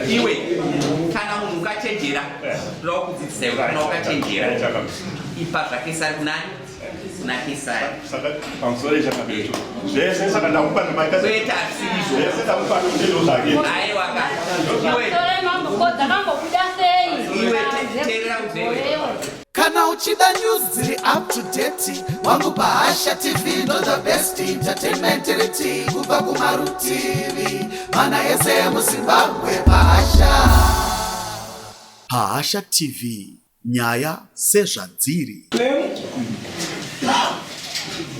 Iwe kana munhu ukachenjera, toda kukudzidzisa iwe kana ukachenjera. Ipa zvaKesari kunani? Kuna Kesari. Saka pamusoro ichakabeto. Zvese saka ndakupa nemaita. Kwete hazvisiri izvo. Zvese ndakupa ndizvo zvake. Aiwa ka. Iwe. Pamusoro mambo ko dzakambobuda sei? Iwe teerera udzwewe. Kana uchida news dziri up to date wangu paHasha TV ndo the best entertainment riti kubva kumarutivi mana ese emuZimbabwe paHasha. Pahasha TV nyaya sezvadziri.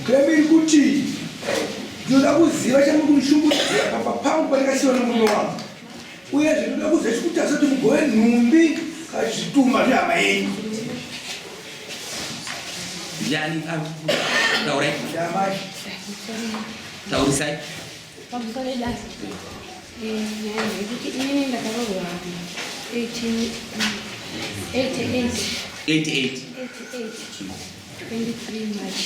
Claim iri kuti ndinoda kuziva chamuri kundishungurudzira pamba pangu pandakasiiwa nemurume wangu. Uyezve ndinoda kuziva chikutarisa kuti mugove nhumbi kana zvitumba zvehama yenyu. Ndiani taurai? Ndamai. Taurisai. Pamusoro edasi. Nyaya yekuti inini ndakaroorwa 88. 88. 88. 23 March.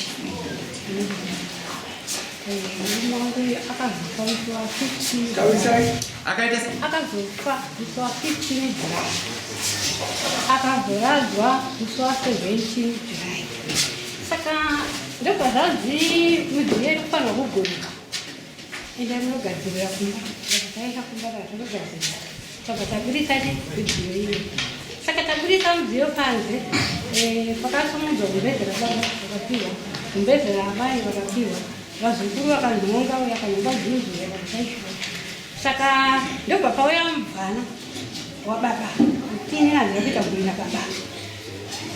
Murume wangu uyu akazofa musi wa 15. Taurisai. Akaita sei? Akazofa musi wa 15 July. Akazoradzwa musi wa 17 July. Saka ndobva zvanzi midziyo iri kufanirwa kugoverwa. Endai munogadzirira kumba. Ndobva taenda kumba takazogadzirira. Tabva taburitsa midziyo iyo. Saka taburitsa mudziyo panze, eh, pakasumudzwa gumbeze rababa vakapiwa, gumbeze raamai vakapiwa, vazukuru vakanhonga uyo akanhonga juzi uyo akashaishwa. Saka ndobva pauya mubvana wababa, ini handina kuita mhuri nababa.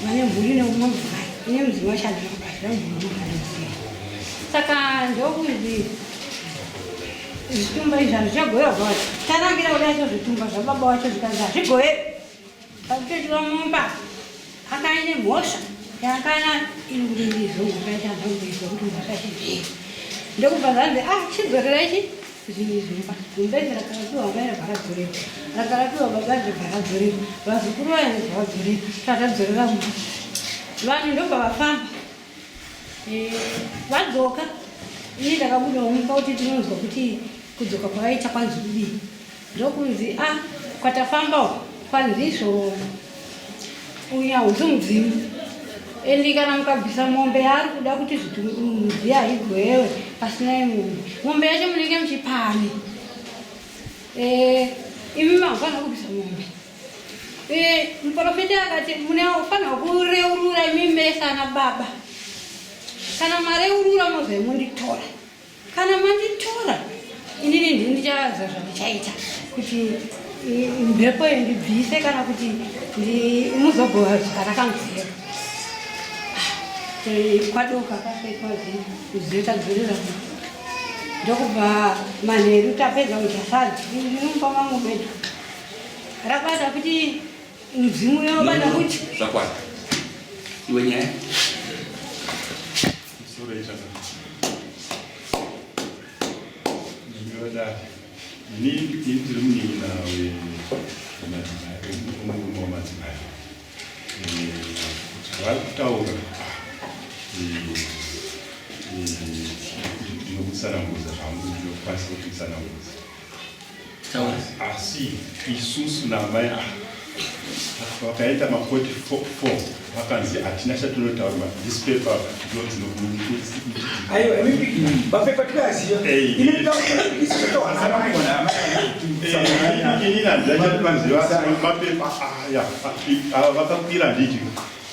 Vane mhuri neumwe mudzimai, ine mudzimai wacho handina kubatira mhuri munoziva. Saka ndokunzi zvitumba izvi hazvichagoverwa kwacho tarangira kudai so zvitumba zvababa wacho zvikanzi hazvigove pakutotiwa mumba akaine mhosva yakana iri kuti ndizvo mhosva yacho handamboizwa kuti mhosva yacho ndei ndokubva zvanzi ah chidzorera ichi zvinhu izvi mumba gumbezi rakarapiwa mai rabva radzorerwa rakarapiwa baba ribva radzorerwa vazukuru vaya ribva vadzorerwa tatadzorera mumba vanhu ndobva vafamba Eh, vadzoka ini ndakabudawo mumba kuti tinonzwa kuti kudzoka kwavaita kwanzi kudii ndokunzi a ah, kwatafamba uko kwanzi izvo uyu hausi mudzimu endi kana mukabvisa mombe yaari kuda kuti zvimudziya haigwewe pasina yemombe mombe yacho munenge muchipani eh, imi makufanira kubvisa mombe Eh, muprofita akati munofanirwa kureurura imi mese ana baba. Kana mareurura mozve munditora. Kana manditora inini ndini ndichaziva zvandichaita kuti mhepo iyo ndibvise kana kuti muzogova zvakanaka muziva. Ah, kwadoka kwasvika ziyo tadzorera ndokubva manheru tapedza kudya sadza mumba mangu medu Rabata kuti mudzimu uyo wabata kuti zvakwana iwe nyaya Sura ichaka. Ndinoda ini ndiri munin'ina wemadzimai wemurume wamadzimai. Zvavari kutaura ndinokutsanangudza zvangu ndinokwanisa kuti kutsanangudza. Asi isusu naamai ava vakaenda makoti 4 vakanzi hatina chatinotaura this paper aiwa mapepa tikaziva inini handina chatinoziva mapepa aya ava vakakwira nditi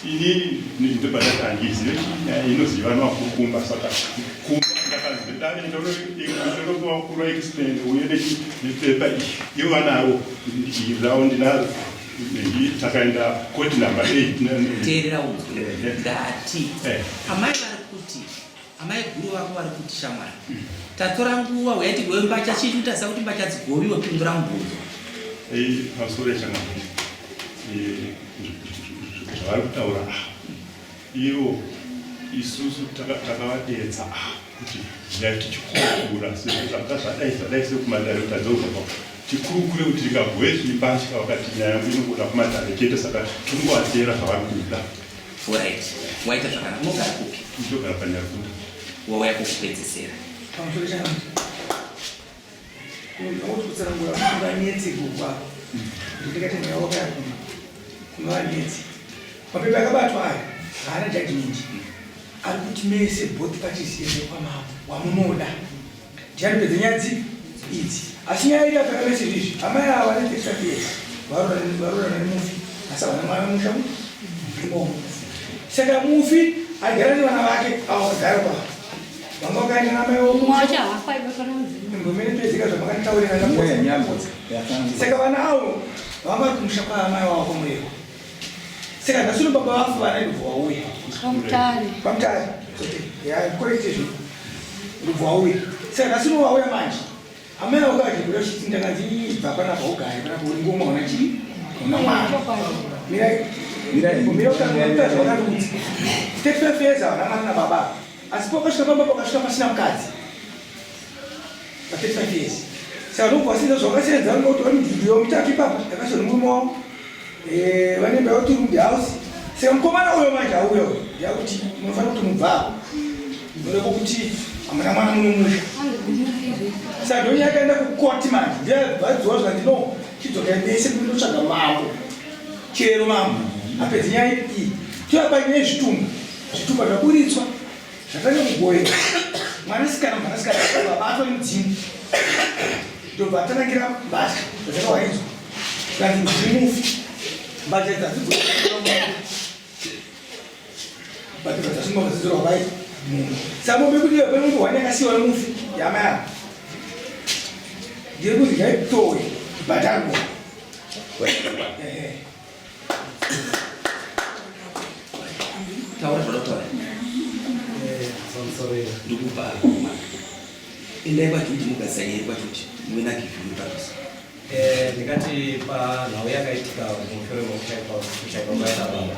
Ini ndobva ndati handizive nyaya inozivanwa kumba saka kumba ndakanzi dare ndorokuva kuru explain uye nepepa iyi ivo vanaro ravo ndinaro takaenda koti number 8 teerera unzwe ndati amai vari kuti amai guru vako vari kuti shamwari tatora nguva uya tigove mbatya chii chikutarisa kuti mbatya dzigoviwe pindura mubvunzo pamusoro yechamwari zvavari kutaura ah, ivo isusu takavadetsa ah, kuti nyaya tichikurukura sezvanga zvadai zvadai sekumadare kuti adzorwa tikurukure kuti tingagove zvimbatya vakati nyaya yangu inongoda kumadare chete saka tingovateera zvavari kuda Alright. Waita zvakanaka. Unogara kupi? Ndogara paNyarikunda. Wauya kukupedzesera. Pamusoro changu. Unoda kutsanangura unganetse kupa. Ndikati mweya wakaya kuma kunovanetsi. Mapepa akabatwa aya haana judgment. Ari kuti mese both parties ende kwamambo wamunoda. Ndiani pedza nyaya dzi idzi. Asi nyaya iri apa yakamese izvi. Amai ava vane 35 years. Varoorana nemufi. Asi havana mwana musha imomo. Saka mufi aigara nevana vake avo vakagara pa. Vanga vakaenda namai Mumwe wacho hafa ibatwa nemudzimu. Imbomene pedzeka zvamakanditaurira ndapotsa. Saka vana avo vanga vari kumusha kwaamai wavo kwaMurehwa. Saka nhasi uno baba vafu vana ndobva wauya. Kwamutare. Kwamutare. Okay. Yeah, correct izvo. Ndobva wauya. Saka nhasi uno wauya manje. Amai vako vachigura chiti ndakanzi ibva panapa ugare panapa uri ngoma una chii? Una mwana. Mirai. Mirai. Mira utanga zvawakandiudza. 35 years havana mwana nababa. Asi pakasvika pamba pakasvika pasina mukadzi. Pa 35 years. Saka ndobva wasenza zvawakasenza kuti vane midhudhu yavo mitatu ipapa yakasvika nemurume wavo. Eh, vane imba yavo tiri house. Saka mukomana uyo manje auya uyo ndiyakuti munofanira kuti mubva apa. Munoda kuti hamuna mwana muno musha. Saka ndonyaya yakaenda kukoti manje ndiyabvadziwa zvikanzi no chidzokai mese kundotsvaga mambo. Chero mambo apedze nyaya iyi. Toya panyaya yezvitumbu. Zvitumba zvaburitswa zvatanga kugoera mwanasikana mwanasikana vabatwa nemudzimu ndobva atanangira mbatya dzakawaridzwa kanzi mudzimu mbatya dzadzidzobhatya dzasungwa vadzidzorwa vai munhu saka mombe kuti pane munhu wani akasiyiwa nemufi yama yavo ndiri kunzi ngaitowe ibhadharwa. Taura zvauri kutaura. Ndikupa endai kwaJuji mugadzisa nyaya kwaJuji muve naGivhi padhuze. Ndingati panhau yakaitika mushure mekushaikwa kushaikwa kwaita baba,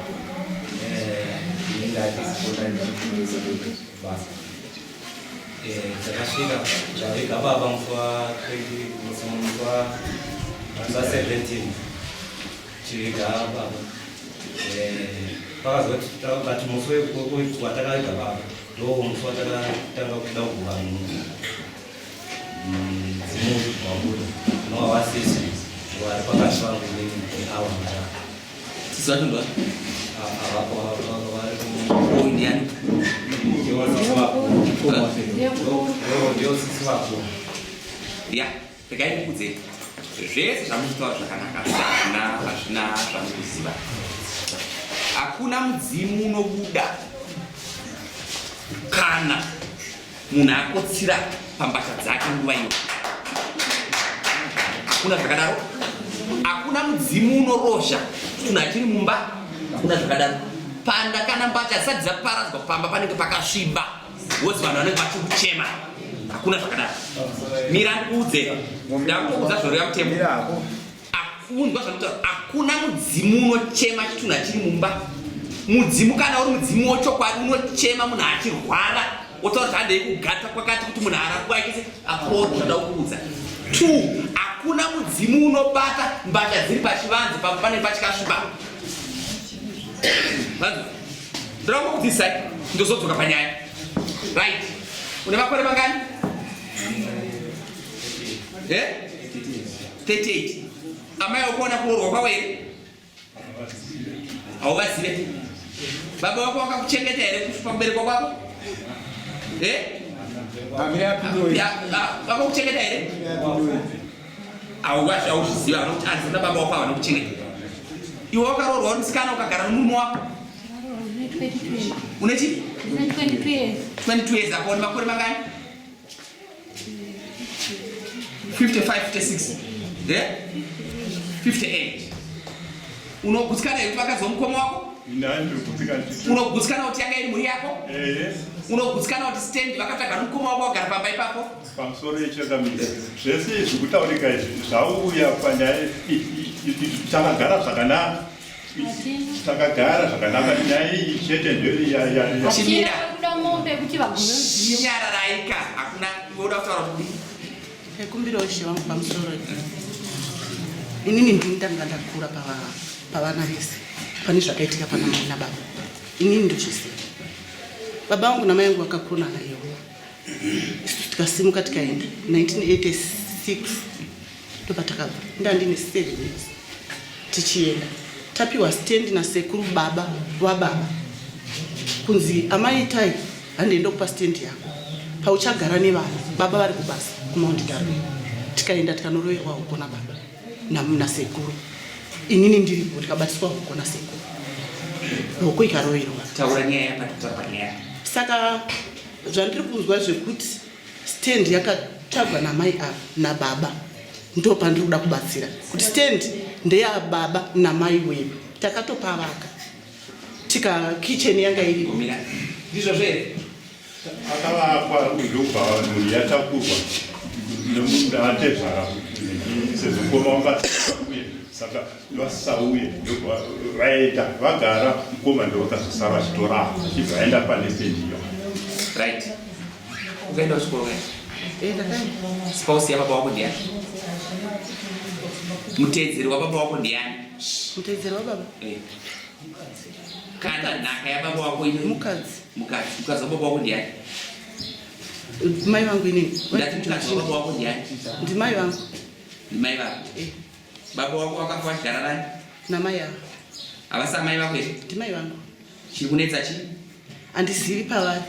ini ndandisipota basa. Takasvika taviga baba musi wa 20 musi wa musi wa 17 tiviga baba. Pakazoti but musi watakaviga baba ndo musi watakatanga kuda kuguva mudzimu wabuda unova wasisi wari pakati pangu neawa mutatu. Sisi vacho ndova? Avapo vari. Uyu ndiani? Ndio sisi vako. Ya, regai ndikuudzei. Zvese zvamuchitaura zvakanaka asi hazvina hazvina zvamukuziva. Hakuna mudzimu unobuda kana munhu akotsira pambatya dzake nguva iyo. Hakuna zvakadaro. Hakuna mudzimu unorozha kuti munhu achiri mumba. Hakuna zvakadaro. Panda kana mbatya dzisati dzaparadzwa pamba panenge pakasviba. Wozi vanhu vanenge vachiri kuchema. Hakuna zvakadaro. Mira ndikuudze. Ndakutokuudza zvinoreva mutemo. Akunzwa zvandikutaura. Hakuna mudzimu unochema chitunha chiri mumba. Mudzimu kana uri mudzimu wechokwadi unochema munhu achirwara wotaura kuti handei kugata kwakati kuti munhu arapwa achise apore zvada kukuudza. 2 hakuna mudzimu unobata mbatya dziri pachivanze pamba panenge pachikasviba. Vanzwa? Ndoda kukudzidzisai ndozodzoka panyaya. Right. Une makore mangani? Eh? 38. Amai wakuona kuroorwa kwavo here? Hauvazive. Baba wako wakakuchengeta here pakuberekwa kwako? Eh? Vakakuchengeta here? Hauzviziva vanokuti anzi baba wako havanokuchengeta. Iwe wakaroorwa uri musikana ukagara nomurume wako. Une chii? 22 years. 22 years apo une makore mangani? 55, 56. Eh? 58. Unogutsikana here kuti vakadzi vomukoma wako? Unogutsikana kuti yanga iri mhuri yako? Unogutsikana kuti stand vakatsvaga nomukoma wako wagara pamba ipapo? Pamusoro yechangamire, zvese izvi kutaurika izvi zvauya panyaya takagara zvakanaka. Takagara zvakanaka nyaya iyi chete ndoya. Chimira. Kuda mombe kuti vagove mudziyo. Nyararaika, hakuna iwe uda kutaura kuti Ndikumbirawo ishe vangu pamusoro. Inini ndini ndanga ndakura pavana vese pane zvakaitika pana mai nababa. Inini ndozviziva. Baba vangu namai vangu vakakonana ivo. Isu tikasimuka tikaenda 1986. Ndopatakabva. Ndandine 7 years. Tichienda. Tapiwa stand nasekuru baba wababa. Kunzi amai itai handei ndokupa stand yako. Pauchagara nevana baba vari kubasa kuMount Darwin. Tikaenda tikanoroverwa huko nababa nasekuru. Inini ndiripo tikabatiswa huko nasekuru. Huko ikaroverwa. Taura nyaya patitaura panyaya. Saka zvandiri kunzwa zvekuti stand yakatsvagwa namai ava nababa ndo pandiri kuda kubatsira kuti stand ndeyababa namai wedu takatopavaka tika kitchen yanga iri ndizvo zvere akavakwa ndobva mhuri yatakurwa neatezvara sezvo mukoma wanga uye saka vasauye ndobva vaenda vagara mukoma ndovakazosara vachitora achibva aenda pane stand iyo right Ukaenda kuchikoro kaenda? Eh, ndakaenda. Spouse yababa wako ndiani? Muteedzeri wababa wako ndiani? Muteedzeri wababa? Eh. Kana nhaka yababa wako ino? Mukadzi. Mukadzi. Mukadzi wababa wako ndiani? Mai vangu inini. Ndati mukadzi wababa wako ndiani? Ndimai vangu. Ndimai vako. Eh. Baba wako wakafa vachigara nani? Namai ava. Havasi amai vako here? Ndimai vangu. Chiri kunetsa chii? Handizivi pavari.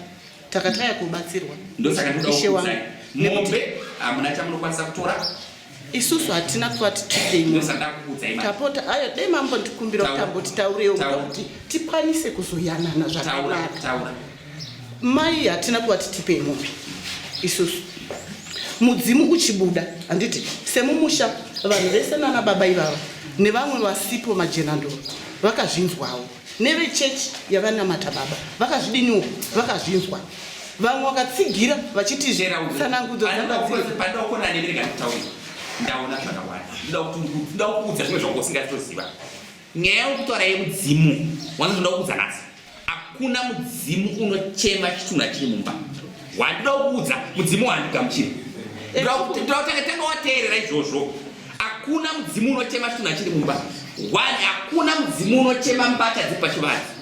Takataya kubatsirwa. Ndosaka ndinoda Ishe wangu. kukuudzai. Mombe hamuna chamunokwanisa kutora. Isusu hatina kuvati tipei mombe. Ndosaka ndakukuudzai manje. Tapota ayo dai mambondikumbira kuti Taura. tamboti taurewo Taura. kuti tikwanise kuzoyanana Taura, zvakanaka. taura. Mai hatina kuvati tipei mombe isusu. Mudzimu uchibuda handiti semumusha vanhu vese nana baba ivava nevamwe vasipo majenandoro vakazvinzwawo. Nevechechi yavanamata baba vakazvidiniwo vakazvinzwa vamwe vakatsigira vachiti tsanangudzo dzanga dziri Pandaukona nemi rega nditaure ndaona zvakawanda ndoda kukuudza zvimwe zvanga usingatoziva nyaya yekutaura yemudzimu wanza ndoda kukuudza nhasi hakuna mudzimu unochema chitunha chiri mumba wandinoda kukuudza mudzimu wandigamuchiri ndoda kutanga tanga wateerera izvozvo Hakuna mudzimu unochema chitunha chiri mumba. One, hakuna mudzimu unochema mbatya dziri pachivanze.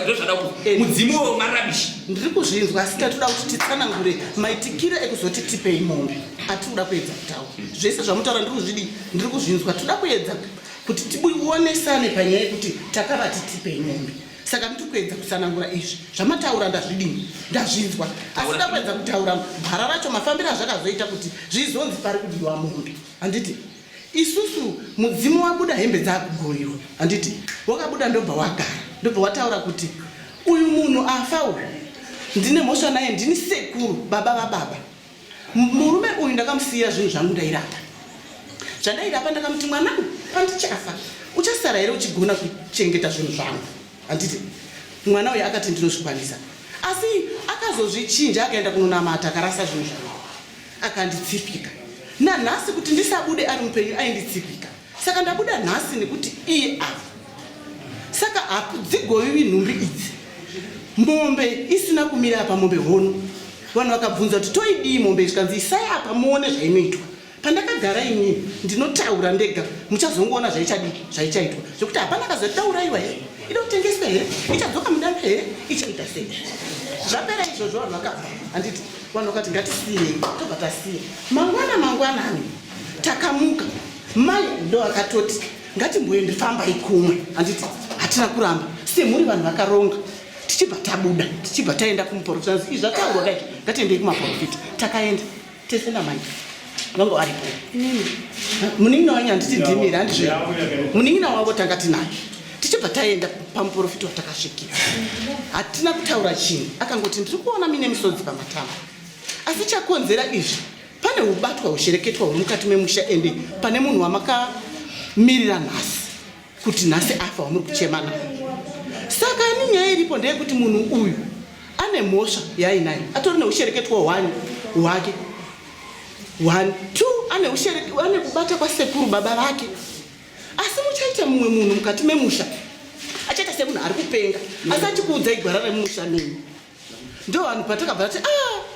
Ndozvada kuti mudzimu uyo marabishi. Ndiri kuzvinzwa asi tatoda kuti titsanangure maitikiro ekuzoti tipei mombe atiri kuda kuedza kutaura. Zvese zvamutaura ndiri kuzvidii? Ndiri kuzvinzwa. Toda kuedza kuti tionesane panyaya yekuti takavati tipei mombe. Saka ndiri kuedza kutsanangura izvi zvamataura ndazvidini ndazvinzwa asi nda kuedza kutaura gwara racho mafambiro azvakazoita kuti zvizonzi pari kudiwa mombe handiti isusu mudzimu wabuda hembe dzakugoiwa handiti wakabuda ndobva wagara ndobva wataura kuti uyu munhu afa uyu ndine mhosva naye ndini sekuru baba vababa Murume uyu ndakamusiyira zvinhu zvangu ndairapa. Zvandairapa ndakamuti mwanangu pandichafa uchasara here uchigona kuchengeta zvinhu zvangu? Handiti mwana uyu akati ndinozvikwanisa. Asi akazozvichinja akaenda kunonamata akarasa zvinhu zvangu. Akanditsipika. Nanhasi kuti ndisabude ari mupenyu ainditsipika. Saka ndabuda nhasi nekuti iye afa. Saka hadzigoviwi nhumbi idzi. Mombe isina kumira apa mombe hono. Vanhu vakabvunza kuti toidii mombe zvikanzi isai apa muone zvainoitwa. Pandakagara ini ndinotaura ndega muchazongoona zvaichadii zvaichaitwa zvekuti hapana akazoti dauraiwa here ida kutengeswa here ichadzoka mudanga here ichaita sei. Zvapera izvozvo vanhu vakabva handiti vanhu vakati ngatisiyei tobva tasiya mangwana mangwanani takamuka mai ndo akatoti ngatimboende fambai kumwe handiti hatina kuramba semhuri vanhu vakaronga tichibva tabuda tichibva taenda kumuprofita izvi zvataurwa kai ngatiendei kumaprofita takaenda tese namai vanga varipo munin'ina wanyu handiti ndimire handizve munin'ina wavo tanga tinaye tichibva taenda pamuprofita watakasvikira hatina kutaura chinhu akangoti ndiri kuona mine misodzi pamatama asi chakonzera izvi Pane hubatwa hushereketwa huri mukati memusha ende pane munhu wamakamirira nhasi kuti nhasi afa wamuri kuchema naye. Saka ani nyaya iripo ndeyekuti munhu uyu ane mhosva yaainayo atori neushereketwa hwani hwake one two ane ane kubata kwasekuru baba vake asi muchaita mumwe munhu mukati memusha achaita semunhu ari kupenga asi achikuudzai gwara remusha menyu ndo vanhu patakabva tati ah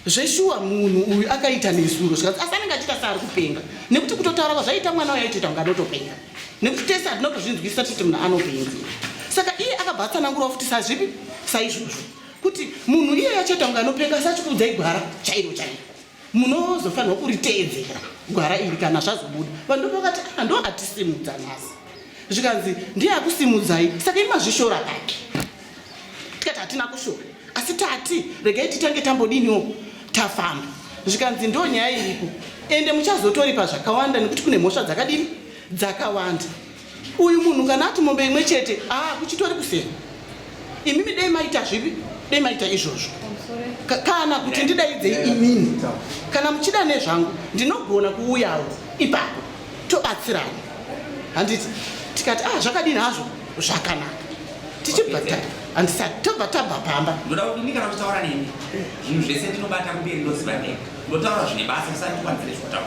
zveshuwa munhu uyu akaita nezuro zvikanzi asi anenge achiita seari kupenga nekuti kutotaura kwazvaita mwana uyo aitoita kunge anotopenga nekuti tese hatina kutozvinzwisisa titi munhu anopenga saka iye akabva atsanangurawo futi sazvipi saizvozvo kuti munhu iye achaita kunge anopenga asi achikuudzai gwara chairo chairo munozofanirwa kuriteedzera. gwara iri kana zvazobuda vanhu ndopakati ah, ndo atisimudza nhasi zvikanzi ndiye akusimudzai saka imazvishora kake tikati hatina kushora asi tati regai titange tambodiniwo tafamba zvikanzi ndo nyaya iripo ende muchazotoripa zvakawanda nekuti kune mhosva dzakadini dzakawanda uyu munhu kana ati mombe imwe chete aa ah, kuchitori kuseri imimi dei maita zvipi dei maita izvozvo kana kuti ndidaidzei imini kana muchida nezvangu ndinogona kuuyawo ipapo tobatsirana handiti tikati ah zvakadini hazvo zvakanaka tichibva ta handisati tobva tabva pamba ndoda kuti ini kana uchitaura neni zvinhu zvese ndinobata kumberi ndoziva ndega ndotaura zvine basa usati ndikwanzire zvekutaura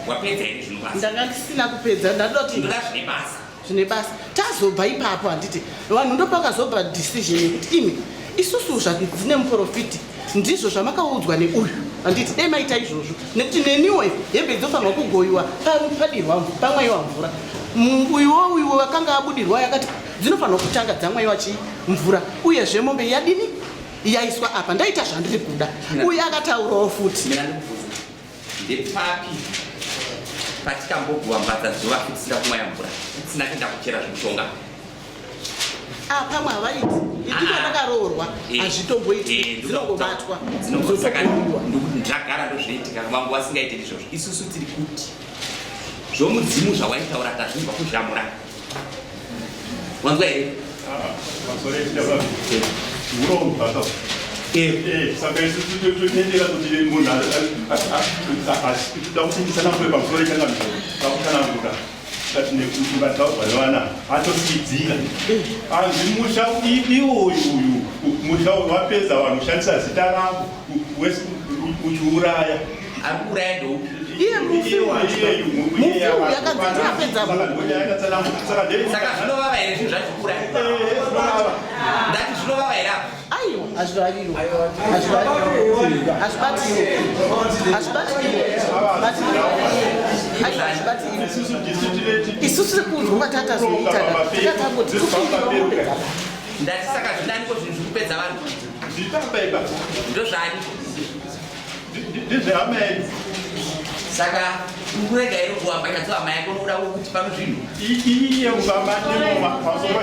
wapedza here zvino basa ndanga ndisina kupedza ndadoda kuti ndoda zvine basa zvine basa tazobva ipapo handiti vanhu ndopakazobva decision yekuti imi isusu zvadzine muprofiti ndizvo zvamakaudzwa neuyu handiti dai maita izvozvo nekuti neniwo hembe dzofanirwa kugoyiwa padirwa pamwaiwa mvura uyuwo uyuwo vakanga abudirwa yakati dzinofanirwa kutanga dzamwaiwa chii mvura uyezve mombe yadini yaiswa apa ndaita zvandiri kuda uyu akataurawo futi Ndepapi patikamboguwa mbadza zuva tisina kumwaya mvura tisina kuenda kuchera zvemushonga? Ah, pamwe havaiti ndiko ah. ndakaroorwa eh, hazvitomboiti eh, dzinongobatwa ndikuti ndagara ndozvinoitika vangu vasingaite ndizvozvo isusu tiri kuti zvomudzimu zvawaitaura tazvinzwa kuzhamura wanzwa here eh, saka isu totendera kuti munhu toda kuti nditsanangure pamusoro changamiro takutsanangura vataurwa nevana atosiidzira anzi musha iwoyu uyu musha wapedza vanhu kushandisa zita ravo uchiuraya ari kuuraya ndoupi iye mufi mufi uyu akanzi ndiapedza saka zvinovava here zvinhu zvacho kuuraya ndati zvinovava here apa aiwa hazvivaviwa hazvibatiwa hazvibatiwa hazvibatiwa isusu sekunzwa kwatatazoita takatangoti tupindira ndati saka zvinaniko zvinhu zviri kupedza vanhu ndozvani ndezvehama yedu saka kurega here kuwamba nyatso hama yako nokuda kwekuti pano zvinhu iye mubamba ndinoma pamusoro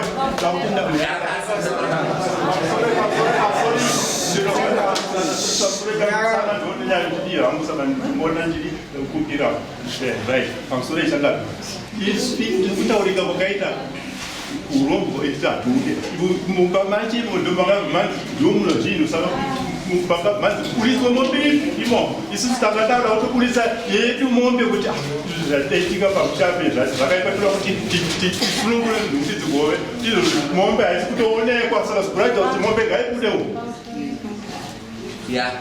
pamusoro ichangapi kutaurika kwakaita Urombo iti hatiude mumba macho imo ndomuno zvinhu saka mumba manzi kuburitswe mombe imomo isusu tanga taura kutoburitsa yedu mombe kuti ah, zvaitika pamushape zvacho zvakaipa toda kuti tisunungure nhumbi dzigove izvo mombe haisi kutoonekwa saka zvikuratidza kuti mombe ngaibude umu ya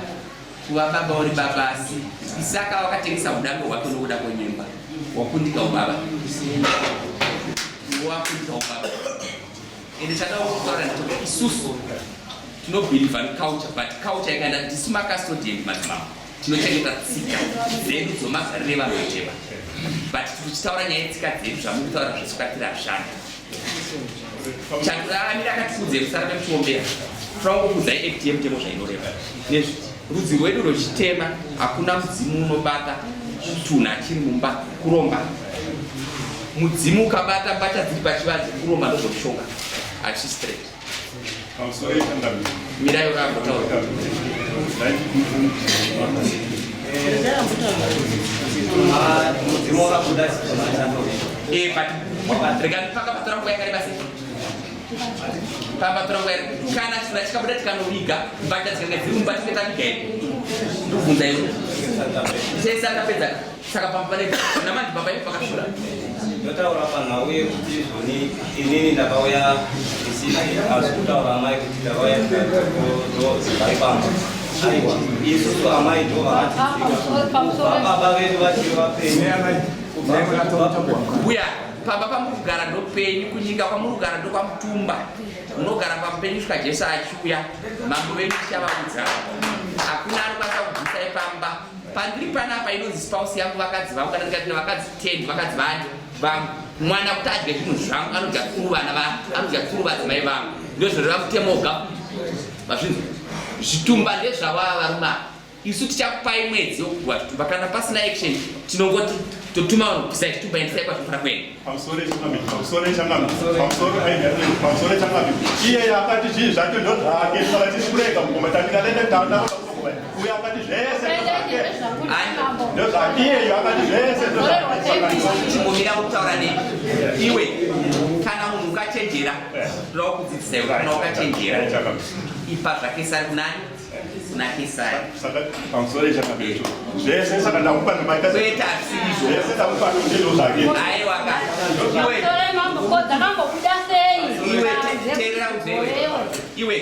Kuva baba uri baba asi Isaka wakatengesa udambe hwake nokuda kwenyemba. Wakundika ubaba. Wakundika ubaba. Ende chadawo kutaura ndechekuti isusu tinobhilivha neculture but culture ikaenda tisu macustodian madzimambo tinochengeta tsika dzedu dzomagariro evanhu vatema but tichitaura nyaya yetsika dzedu zvamuri kutaura zvesukatira hazvishandi Chakuramira akatiudze musarambe muchiombera. Tinokuudzai act yemutemo zvainoreva. Nezvi rudzi rwedu rwechitema hakuna mudzimu unobata chitunha chiri mumba kuromba. Mudzimu ukabata mbatya dziri pachivanze kuromba ndozvomushonga. Hazvisi straight. Mirai urambotaura. Mudzimu wakabuda chitunha chato. Eh, but rega ndipanga patora nguva yakareba sei pamba tora nguva kana chinhu chikabuda tikanoviga mbatya dzikanga dziri mumba tinge taviga here ndobvunza iwe tese akapedza saka pamba pane namanje pamba ipo pakashura ndotaura panhau yekuti zvoni inini ndakauya ndisina kutaura amai kuti ndakauya ndozivai pamba aiwa isusu amai ndo vakatidzika baba vedu vachiri vapenyu Mbuya, pamba pamuri kugara ndopenyu, kunyika kwamuri kugara ndokwamutumba. Munogara pamupenyu kusvika Jesu achiuya. Mambo venyu tichavaudza. Hakuna anokwanisa kubvisai pamba. Pandiri panapa inonzi spouse yangu vakadzi vangu kana ndikati vakadzi 10 vakadzi vani vangu. Mwana kuti adye zvinhu zvangu anodya kuru vana va anodya kuru vadzimai vangu. Ndozvinoreva mutemo woga. Mazvinzwa? Zvitumba ndezvawava varume ava. Isu tichakupai mwedzi wokugwa zvitumba kana pasina action tinongoti totuma vanhu bvisai zvitumba endesai kwazvinofanira kuenda. Pamusoro changamire, pamusoro changamire, pamusoro pamusoro changamire. Iye akati zvii zvacho ndozvake, saka tiri kurega mukoma tandika tende tanda kugoma. Uye akati zvese ndozvake. Ndozvake iyeyo akati zvese ndozvake. Chimbomira kutaura neni. Iwe kana munhu ukachenjera, toda kukudzidzisa iwe kana ukachenjera. Ipa zvakesari kunani? Kuna Kesari. Saka pamusoro changamire. Zvese saka ndakupa nemaita. Kwete hazvisizvo. Zvese ndakupa ndizvo zvake. Aiwa ka. Iwe. Pamusoro mambo ko dzakambobuda sei? Iwe teerera uzewe. Iwe.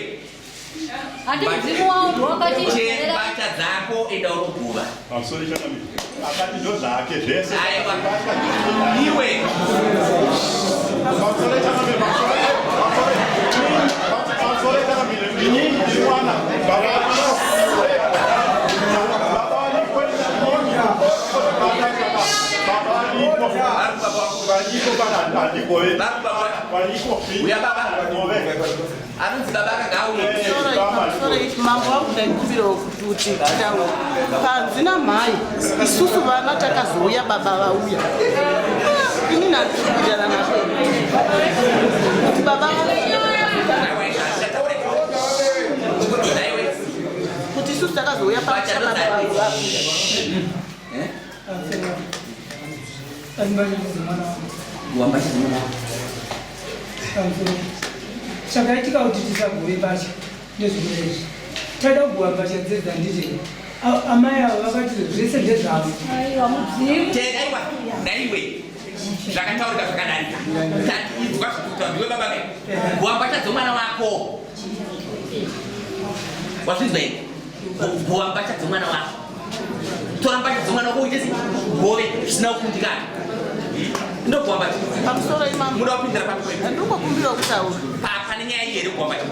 Handi mudzimu wawo ndiwakati mbatya dzako enda unoguva. Pamusoro changamire. Akati ndozvake zvese. Aiwa. Iwe. Pamusoro changamire. Pamusoro. Pamusoro. Pamusoro changamire. Inini ndiri mwana. Baba. Baba variko Baba variko. Variko pana handikove. Variko. Uya baba. Anonzi baba akagauye. Mambo wangu ndaikumbirawo kuti titaure panzi namhai isusu vana takazouya baba vauya ini nandikuwirirana nazvo kuti baba kuti isusu takazouya pamusha baba vauya. Chakaitika kuti tisagove mbatya ndezvekuti taida kugova mbatya dzedza nditi amai avo vakati zvese ndezvavo. Aiwa mudzimu. Aiwa naiwe zvakataurika zvakadarika tatiidzwa zvikuta ndiwe baba ve gova mbatya dzomwana wako wazvinzwa here gova mbatya dzomwana wako tora mbatya dzomwana wako uite gove zvisina kukundikana ndogova mbatya Pamusoro imambo. muda kupindira papi kwedu Ndingokumbirawo kutaura. Pane nyaya iyi here kugova mbatya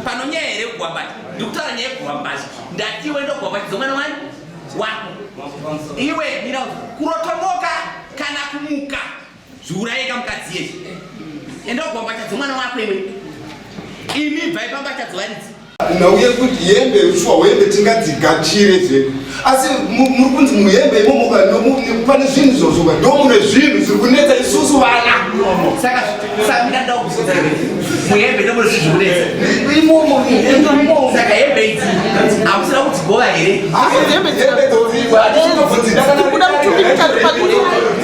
pano nyaya here kugova mbatya ndikutaura nyaya yekugova mbatya ndati iwe ndogova mbatya dzomwana wani wako iwe mira kurotomoka kana kumuka zviurayeka mukadzi yezvi enda kugova mbatya dzomwana wako iwe imi bvai pambatya dzovaridzi Nhau yekuti hembe shuwa hembe tingadzigachire zvedu asi muri kunzi muhembe imomo ka pane zvinhu izvozvo ka ndo mune zvinhu zviri kunetsa isusu vana saka samira ndakubvunza iwe muhembe ndo mune zvinhu zviri kunetsa imomo imomo saka hembe idzi hamusina kudzigova here Hembe tikuda mutumbi mutatu pakuti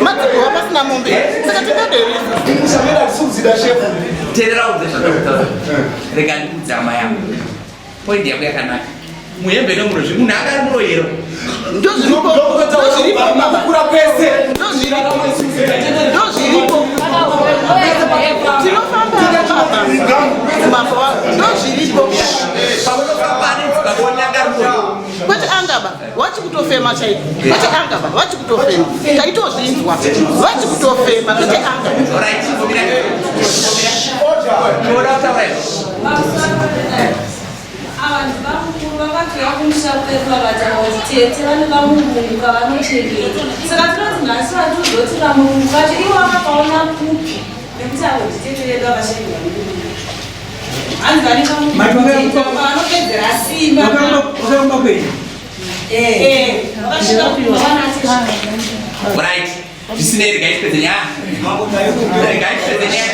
madzigova pasina mombe saka tingaderi musamira tisukudzida shefu teerera udze zvandakutaura rega ndikudze hama yangu poindi yako yakanaka muhembe nomunhu zvi munhu akari muroyero ndozviripo kukura kwese ndozviripo tinofamba baba mambo ndozviripo paunofamba anenzikakuona akari muroyero kwete angaba wachi kutofema chaiko kwete angaba wachi kutofema taitozvinzwa wachi kutofema kwete angaba Alright, chimira. Chimira. Kutaura izvo. Vanhu vakuru vakatouya kumusha kwedu vakataura kuti tete vane vamurungu vavanochengeta saka tinoti nhasi vatozoti vamurungu vacho ivo vakakaona kupi nekuti avo nditete vedu vakashairwa nemurungu hanzi vane vamurungu vanopedzera simba Wakaomba kwenyu. vakasvika kumba vanatezvaa Right. Zvisinei regai tipedze nyaya. Regai tipedze nyaya.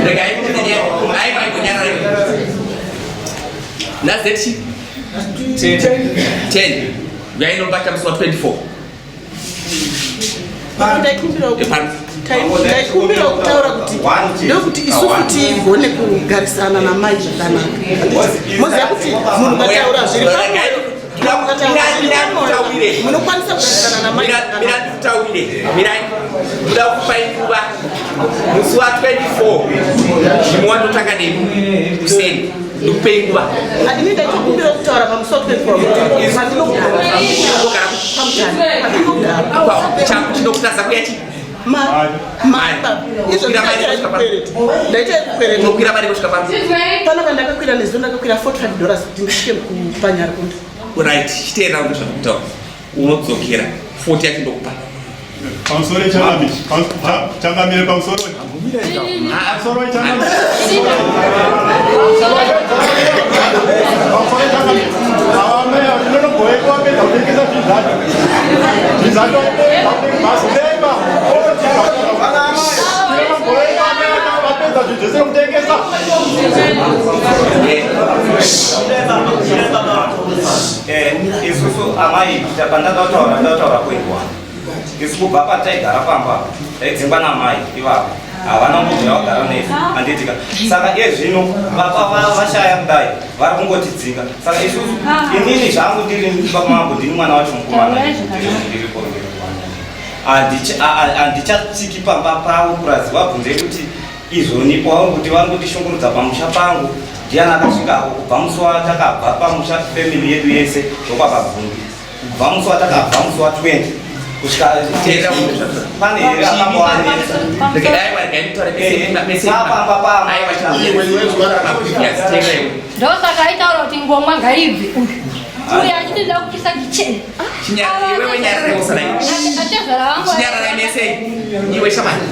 Regai tipedze nyaya. Aiwa igonyarara iwe. Nhasi date chi? 10. Uyai nobata musi wa 24. Ndaikumbirawo kutaura kuti ndokuti isusu tigone kugarisana namai zvakanaka moziva kuti munhu ukataura zviri pamwoyo munokwanisa kugarisana namai Mira ndikutaurire. Mirai. Ndoda kukupai nguva. Musi wa 24 zvimwe watotanga nemi kuseni. Ndikupei nguva. Ini ndaitokumbira kutaura pamusoro Unogara pandinogara changu chinokutadza kuya chi izvo ndaita yekukwereta unokwira mari kusvika pano. panapa ndakakwira nezuro ndakakwira 45 dollars kuti ndisvike kupanyarikunda Right, chiteerera kuti zvandikutaura. Unodzokera 40 yacho ndokupa. Pamusoro changamire. Changamire pamusoro. Pamusoro changamire. Pamusoro changamire. Vanogoekwa kutengesa zvinhu zvacho. Zvinhu zvacho mazipepa vapedza zvinhu zvese kutengesa. Isusu amai pandakataura ndataura kwenguva isu kubva pataigara pamba taidzingwa namai ivavo havana kumbobvira vagara nesu handitika saka iye zvino baba vashaya kudai vari kungotidzinga saka isusu inini zvangu ndiri mambo ndini mwana wacho mukomana ndiripo handichatsiki pamba pavo purazi vabvunzei kuti izvoni kwauri kuti vari kutishungurudza pamusha pangu ndiani akasvika ako kubva musi watakabva pamusha family yedu yese ndokwakabvungi kubva musi watakabva musi wa 20 kusvika pane here akamboanetsa Ndosaka aitaura kuti ngomwa ngaibve uyu. Uyu achiti ndoda kupisa kicheni. Atezvara vangu. Chinyararai mese iwe shamani.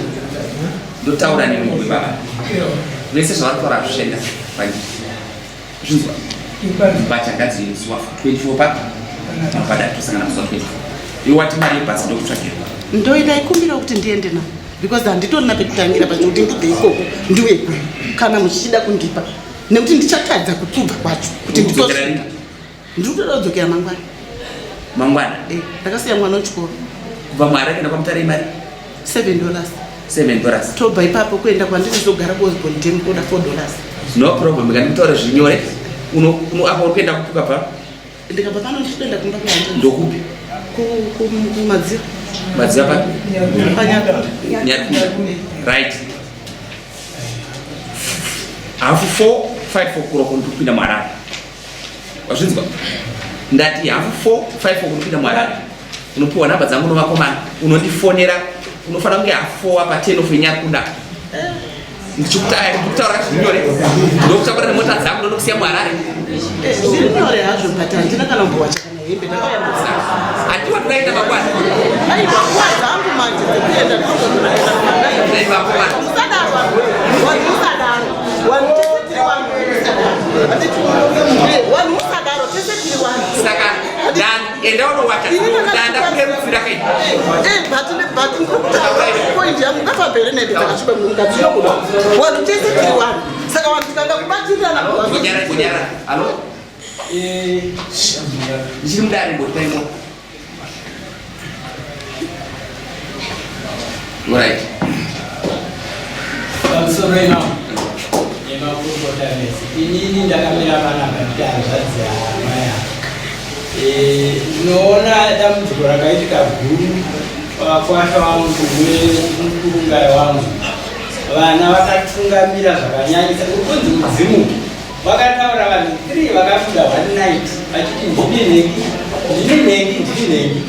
Ndotaura newe iwe baba. Vese zvavari kutaura hazvichaenda panyika. Zvinzwa. Mbatya ngadziiswa 24 pa mapada tosangana musi wa 24. Iwe wati mari yebhasi ndokutsvagira. Ndoida ikumbira kuti ndiende na because handitorina pekutangira pacho kuti ndibve ikoko ndiuye kuno kana muchida kundipa nekuti ndichatadza kukubva kwacho kuti nditosvika. Ndiri kutoda kudzokera mangwana. Mangwana? Eh, ndakasiya mwana wechikoro. Kubva muHarare kuenda kwaMutare imari? $7. $7. Tobva ipapo kuenda kwandinozogara kuOsborne Dam kuoda $4. No problem, kana nditaure zvinyore. Uno uno apa uri kuenda kupi ukabva? Ndikabva pano ndichitoenda kumba kwehanzvadzi. Ndokupi? Kumadziva. Madziva papi? Panyarikunda. Nyarikunda. Right. Hafu 4 5 o'clock ndikupinda muHarare. Wazvinzwa? Ndati hafu 4 5 unopinda muHarare. Unopiwa namba dzangu novakomana, unondifonera, unofanira kunge hafu 4 apa 10 of Nyarikunda. Ndichikutaura zviri nyore. Ndokutakura nemota dzangu ndonokusiya muHarare. Eh, zviri nyore hazvo but handina kana kumbowacha kana hembe ndakauya nadzo. Hatiwa tinoenda mangwana. Aiwa nguva dzangu manje dzekuenda ndinozoenda mangwana. Musadaro vanhu. Vanhu musadaro. Vanhu tese tiri vanhu. Vanhu musadaro tese tiri vanhu. Saka dan enda unowacha danda kurerutsira kai. Eh, but ne but ndikutaura point yangu ngafambere nende dzakasviba mukadzi unobuda. Vanhu tese tiri vanhu. Saka vanhu tikanga kubatirirana. Kunyara kunyara. Alo? Eh, ndichiri mudare mbotaimo. Right. Pamusoro ino nemakurukota mese, inini ndakamira panapa nditi hanzvadzi yaamai ava. Eh, ndinoona dambudziko rakaitika guru pakwasha wangu nemukurungai wangu. Vana vakatungamira zvakanyanyisa, uri kunzi mudzimu Vakataura vanhu 3 vakabuda one night vachiti ndini nhengi, ndini nhengi, ndini nhengi.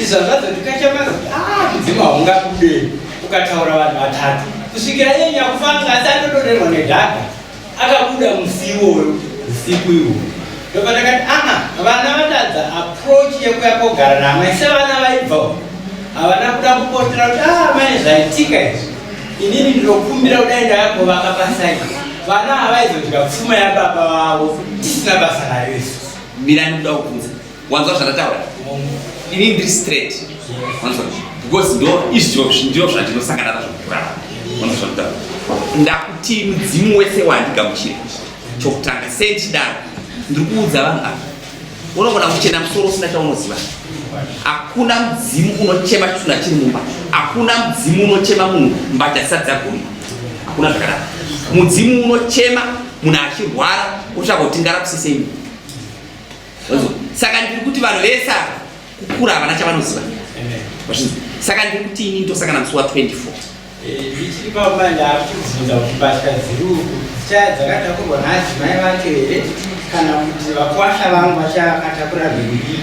Izvo zvazondikachamaza kuti ah mudzimu haungabude ukataura vanhu vatatu kusvikira iye nyakufanga asi atodonherwa nedhaga akabuda musi iwoyo usiku iwoyo ndopandakati aa vana vatadza approach yekuya kogara naamai sevana vaibva havana kuda kupotera kuti ah mai zvaitika izvi Inini ndinokumbira kudai ndakagovaka pasaidi vana havaizodya pfuma yababa vavo tisina basa nayo isusu. Mira ndikuda kubvunza. Wanzwa zvandataura? Inini ndiri straight. Wanzwa? Because ndo izvo ndizvo zvandinosangana nazvo mukurarama. Wanzwa zvandataura? Ndakuti mudzimu wese wandigamuchira. Chokutanga sei ndichidaro? Ndiri kuudza vanhu ava unogona kuchena musoro usina chaunoziva hakuna mudzimu unochema chitunha chiri mumba hakuna mudzimu unochema munhu mbatya dzisati dzaguma hakuna zvakadaro mudzimu unochema munhu achirwara otsvaga kuti ngarakusisei saka ndiri kuti vanhu vese ava kukura havana chavanoziva saka ndiri kuti ini ndosangana musi wa 24 Ndichiri pamba ndakubvunza kuti mbatya dziri uku dzichaya dzakatakurwa naadzimai vacho here kana kuti vakwasha vangu vachaya vakatakura nhumbi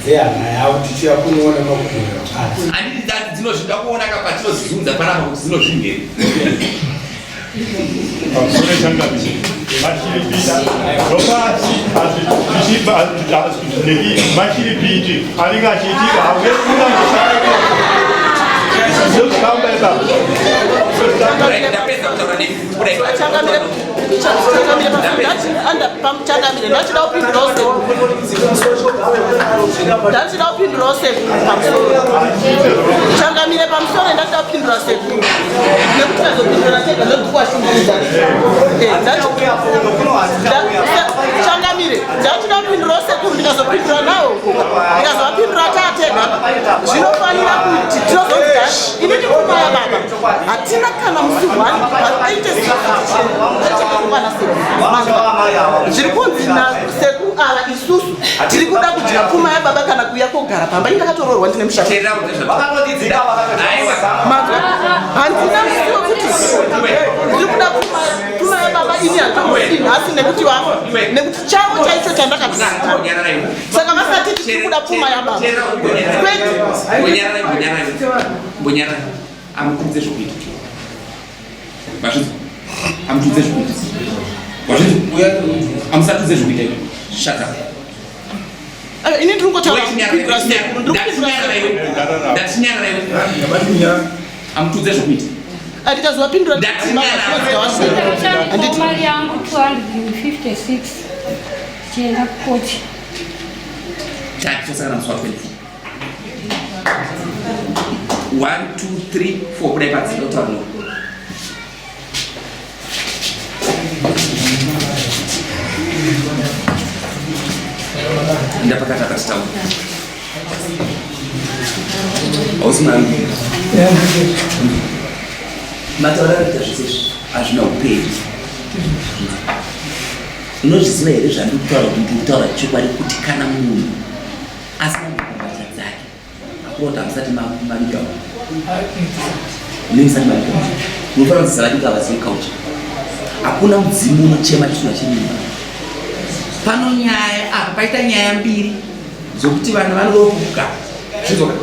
dzehama yavo tichiuya kunoona makugonera kwadzo. Handiti dzati dzinozvida kuona ka patinozizunza panapa kuti dzinozvimheri. Pamusoro changamire mashiripiti ndopasi zvichibva mashiripiti anenge achiitika haungekuna Ndapedza kutaura nemi. Changamire, ndachida kupindurawo sekuru. Ndachida kupindurawo sekuru pamusoro. Changamire pamusoro ndachida kupindura sekuru. Nekuti tazopindura tega ndokuwashungurudza. Changamire, ndachida kupindurawo sekuru ndikazopindura nawo. Ndikazovapindura taatega. Zvinofanira kuti tinozonzi ini ndikuma yababa. Hatina kana musi one aite zviri kunzi nasekuru ava isusu tiri kuda kudya pfuma yababa kana kuuya kogara pamba ini ndakatoroorwa ndine mushando handina musi wekuti ndiri kuda pfuma yababa ini handitomboidi nhasi nekuti vafa nekuti chavo chaicho chandakati saka vasati tiri kuda pfuma yababa kwete. Amutudze zvokuita. Vazvinzwa? Amutudze zvokuita. Vazvinzwa? Amusatudze zvokuita iwe. Shut up. Ini ndiri kungotaura kupindura sekuru, ndiri kupindura sekuru. Ndatinyarara iwe. Amutudze zvokuita. Ndikazovapindura ndati mari yangu 256 chienda kukoti. Tati tosangana musi wa 24. 1 2 3 4 kudai panze ndotaura no. Ndapakati akatitaura. Hausi mwana. Mataura anoita zvese izvi hazvina upenyu. Unozviziva here zvandiri kutaura kuti ndiri kutaura chokwadi kuti kana munhu asina mbatya dzake akurota hamusati maviga nemusati maviga munofanira kuti zavaviga havazive culture. Hakuna mudzimu unochema chisina chemimba. Pano nyaya apa paita nyaya mbiri dzokuti vanhu vanoda zvizoka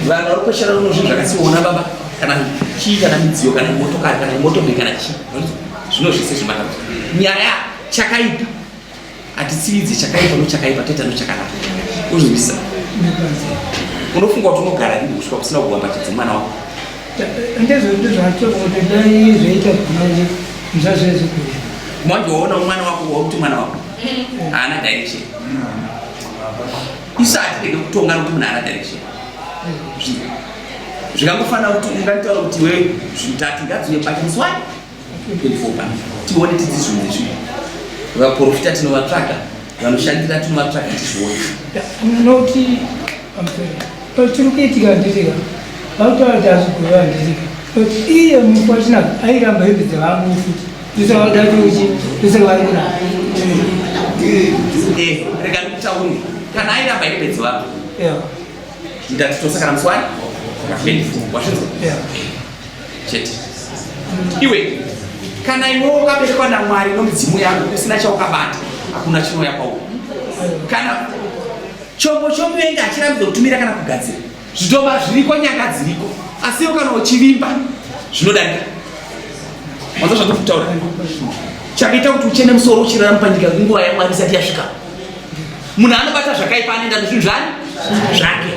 vanhu vari kukweshera runo zvinhu zvakasiona baba kana chii kana midziyo kana motokari kana motobhe kana chii zvino zvese zvematatu nyaya chakaipa hatitsividze chakaipa nochakaipa toita nochakanaka uzvizwisisa unofunga kuti unogara rini kusvika kusina kuwa mbatya dzemwana wako ndezvacho kuti dai zvaita manje zvazvezvikuya manje waona mwana wako wakuti mwana wako haana direction isu hatirege kutonga nokuti munhu haana direction zvikangofanira kuti unganditaura kuti iwe zvitatu ngadziuye mbatya musi wani 24 pano tione tidzizvunze zvinhu vaprofita tinovatsvaga vanoshandira tinovatsvaga tizvione nokuti tiri kuitika nditika vakutaura kuti azvigova nditika kuti iye mufu wachina airamba hembe dzevangu futi ndosaka ndosaka vari kuna rega ndikutaurire kana airamba hembe dzevangu ndati tosakana musi wani 24 wazvinzwa chete iwe kana iwe wakaberekwa namwari nomudzimu yangu usina chaukabata hakuna chinouya kwauri kana chombo chomuvengi hachirambidzwa kutumira kana kugadzira zvidhoma zviriko nyanga dziriko asi iwe kana uchivimba zvinodarika wanzwa zvandiri kutaura chakaita kuti uchene musoro uchirarama panyika nguva yamwari isati yasvika munhu anobata zvakaipa anoenda nezvinhu zvani zvake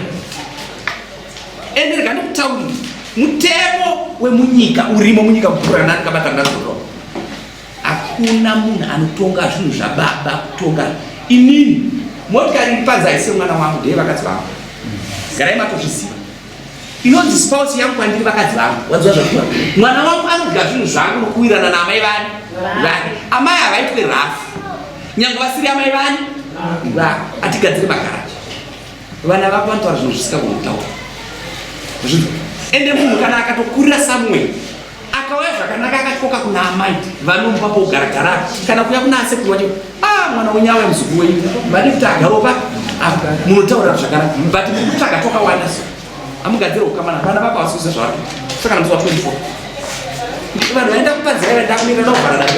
ende rega ndikutaurire mutemo wemunyika urimo munyika mupurana ndikabata ndazorora hakuna munhu anotonga zvinhu zvababa kutonga inini motikari iri panze haisi yemwana wangu ndeye vakadzi vangu garai matozviziva inonzi spouse yangu kwandiri vakadzi vangu wanzwa zvakuva mwana wangu anodya zvinhu zvangu nokuwirana naamai vani vake amai havaitwe rafu nyange vasiri amai vani vako atigadziri magaraji vana vako vanotaura zvinhu zvisingagoni kutaura ende munhu kana akatokurira somewhere akauya zvakanaka akatyoka kuna amai vanomupa pogaragara kana kuya kuna asekuru vacho ah mwana wenyu auya muzukuru wenyu vade kuti agarowo pa apa munotaura zvakanaka but muri kutsvaga twakawanda so amugadzire ukamana vana vako havasi kuziva zvavari kuita saka musi wa 24 vanhu vaenda kupanzira vaenda kumira nokuvhara nako.